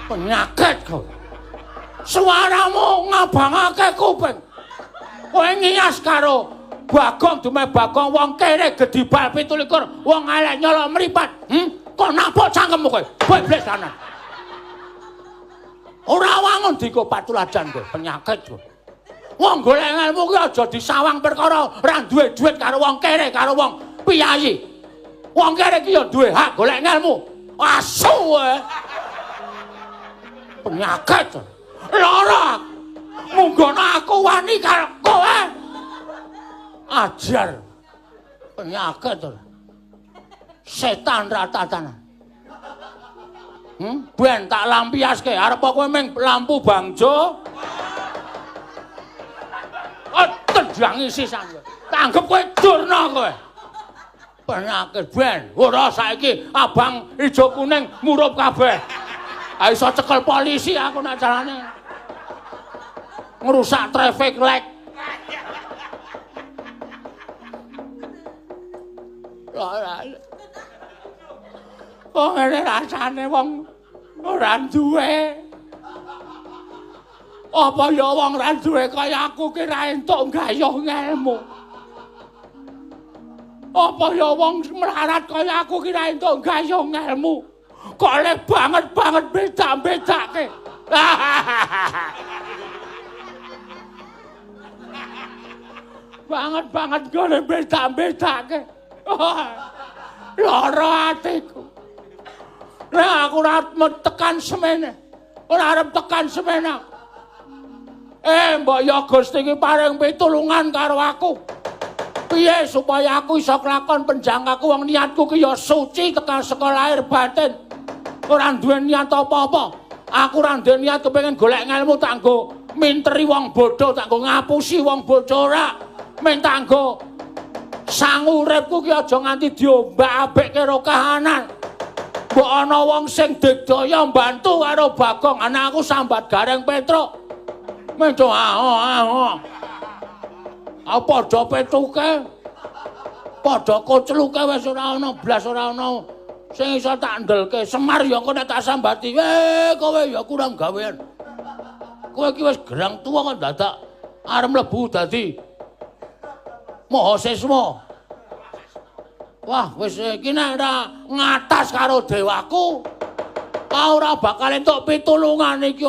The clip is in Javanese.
Penyakit kowe. Suaramu ngabangake kuping. Kowe ngias karo Bagong dume Bagong wong kere gedhi bal 17 wong elek nyolok mripat. Kok napuk cangkemmu kowe? Bebles tenan. Ora wangun diko patuladan kowe, penyakit kowe. Wong golek ilmu ki aja disawang perkara ora duwe duit karo wong kere karo wong piyayi. Wong kere ki ya duwe hak golek ilmu. Asu kowe. Penyakit. Lara. Munggono aku wani karo kowe. Ajar. Penyakit ora. Setan ratatan. Ben tak lampiaske arep kowe ming lampu bangjo. Oh, tendangi sisan kowe. Tanggep kowe durna kowe. Penyakit ben. Ora saiki abang ijo kuning murup kabeh. Ha iso cekel polisi aku nak carane. Ngrusak traffic light. Ora. Wong ngene rasane wong ora duwe. Apa ya wong ora duwe kaya aku ki ra entuk gayuh ngelmu. Apa ya wong melarat kaya aku ki ra entuk gayuh ngelmu. Kok le banget-banget beda-bedake. Banget-banget gone beda-bedake. Lara atiku. Nek aku ora tekan semene. Ora arep tekan semene. Mbok ya Gusti iki paring pitulungan karo aku. Piye supaya aku iso kelakon penjangkaku wong niatku ki ya suci tekan saka lahir batin. Ora duwe niat apa-apa. Aku ora duwe niat kepengin golek ngelmu tak nggo minteri wong bodho, tak nggo ngapusi wong bodho ora. Men tak nggo sangu uripku ki aja nganti diombak-ambek karo kahanan. Mbok ana wong sing digdaya mbantu karo Bagong, ana aku sambat Gareng Petruk. Menco aho. Ah padha petruke. Padha kocluke wis ora ana blas ora ana sing iso tak ndelke. Semar ya engko nek tak sambati, kowe ya kurang gawean. Kowe iki wis gerang tuwa kok dadak arep mlebu dadi Mahasiswa. Wah, wis iki nek ora ngatas karo dewaku, ora bakal entuk pitulungan iki.